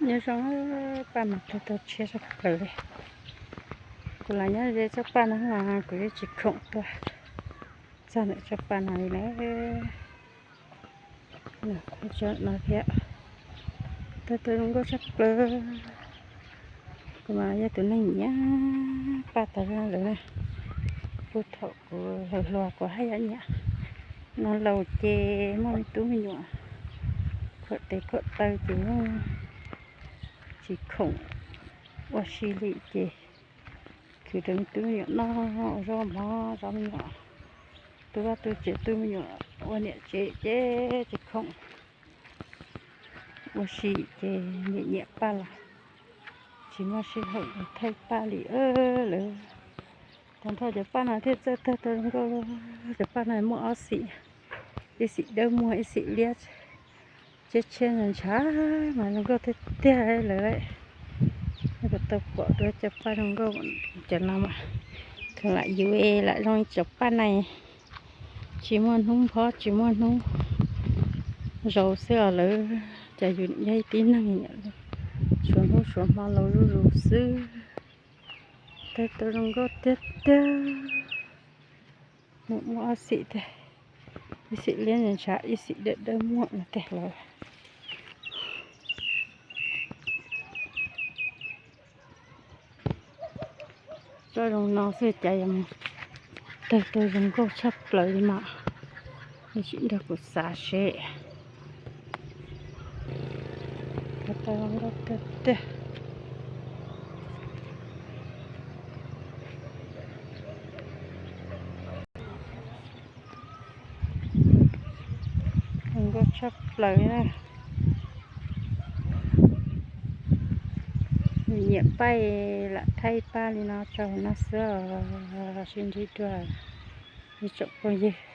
Nyob zoo, paj mas tag tau tshiab tshaj plaws li. Kuv los nyob ze tsob paj no los kuv yeej tsis khoom tuaj txog ntawm tsob paj no li na. Tsob no thiab, tag tau zoo nkauj tshaj plaws. Kuv mas yog tus neeg nyiam paj tas zog lawm na. Puag thaum kuv hluas hluas kuv haj yam nyiam. No laus ces muaj me tub me nyuam khuam tes khuam taw ces yeej tsis khoom ua si li ces khwv rau me tub me nyuam noj ua zaub mov zov me nyuam, tu vaj tu tsev tu me nyuam ua niam tsev ces tsis khoom ua si ces nyiam nyiam paj los tsis muaj sij hawm thaij paj li lawm. Tag nrho cov paj no thiaj txawj tag tau zoo nkauj. Cov paj no muaj ob xim, ib xim dawb muag ib xim liab, tshiab tshiab ntshav mas zoo nkauj tiag tiag lawm. Kuv tau pom dua cov paj zoo nkauj cov no mas, thaum lam yuav lam zoo li cov paj na, tsis muaj hnub phob tsis muaj hnub zaus xwb os lawm. Cas yus yog ib tib neeg suav hnub suav hmo laus zuj zus xwb. Tag tau zoo nkauj tiag tiag. Muaj ob xim tiag, ib xim liab ntshav ib xim dawb dawb muag no tiag lawm. Tsob zoo no xwb cas yuav mus tawg tau zoo nkauj tshaj plaws li mas. Nws tsis nrog kuv xav seb. Tawg tau zoo nkauj tiag tiag. Zoo nkauj tshaj plaws na. Nyiam paij lam thaij paj li no rau hauv no xwb os. Sib ntsib dua ib tsoom phooj ywg.